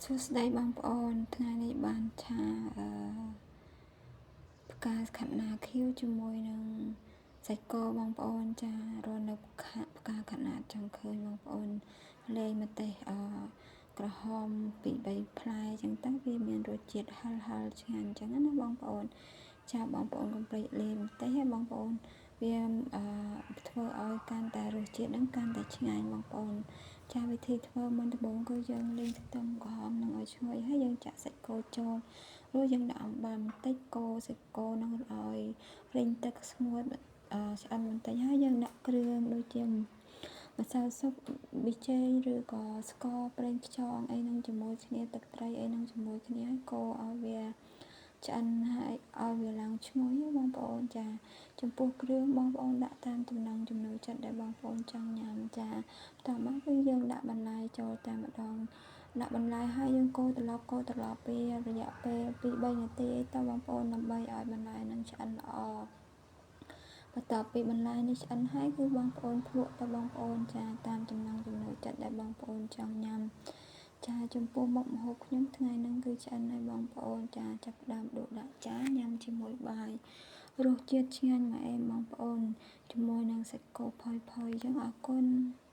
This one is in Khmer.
សួស្តីបងប្អូនថ្ងៃនេះបានឆាអឺផ្កាខាត់ណាខៀវជាមួយនឹងសាច់គោបងប្អូនចារស់នៅផ្កាខាត់ណាចង់ឃើញបងប្អូនលេងម្ទេសអឺក្រហមពី3ផ្លែអញ្ចឹងទៅវាមានរសជាតិហឹរហឹរឆ្ងាញ់អញ្ចឹងណាបងប្អូនចាបងប្អូនកុំភ្លេចលេងម្ទេសហ៎បងប្អូនវាអឺធ្វើឲ្យកាន់តែរសជាតិនឹងកាន់តែឆ្ងាញ់បងប្អូនចាវិធីធ្វើមុនដំបូងគឺយើងលាងខ្ទឹមក្រហមនឹងឲ្យឈ្ងុយហើយយើងចាក់សាច់គោចូលរួចយើងដាក់អំបិលបន្តិចកូរសាច់គោនឹងឲ្យរីងទឹកស្ងួតឆ្អិនបន្តិចហើយយើងដាក់គ្រឿងដូចជាម្សៅស៊ុបប៊ីចេងឬក៏ស្ករប្រេងខ្យងអីនឹងជាមួយគ្នាទឹកត្រីអីនឹងជាមួយគ្នាហើយកូរឲ្យវាឆ្អិនហើយឲ្យវាឡើងឈ្ងុយបងប្អូនចាចំពោះគ្រឿងបងប្អូនដាក់តាមចំណង់ចំណូលចិត្តដែលបងប្អូនចង់ញ៉ាំចាបន្ទាប់មកគឺយើងដាក់បន្លែចូលតែម្ដងដាក់បន្លែហើយយើងកូរត្រឡប់កូរត្រឡប់ពីរយៈពេល2 3នាទីទៅបងប្អូនដើម្បីឲ្យបន្លែនឹងឆ្អិនល្អបន្ទាប់ពីបន្លែនេះឆ្អិនហើយគឺបងប្អូនភ្លក់ទៅបងប្អូនចាតាមចំណង់ចំណូលចិត្តដែលបងប្អូនចង់ញ៉ាំចាចំពោះមុខម្ហូបខ្ញុំថ្ងៃហ្នឹងគឺឆ្អិនហើយបងប្អូនចាចាប់ផ្ដើមដួសដាក់ចានញ៉ាំជាមួយបាយរសជាតិឆ្ងាញ់មកអេមបងប្អូនជាមួយនឹងសាច់គោផុយផុយអញ្ចឹងអរគុណ។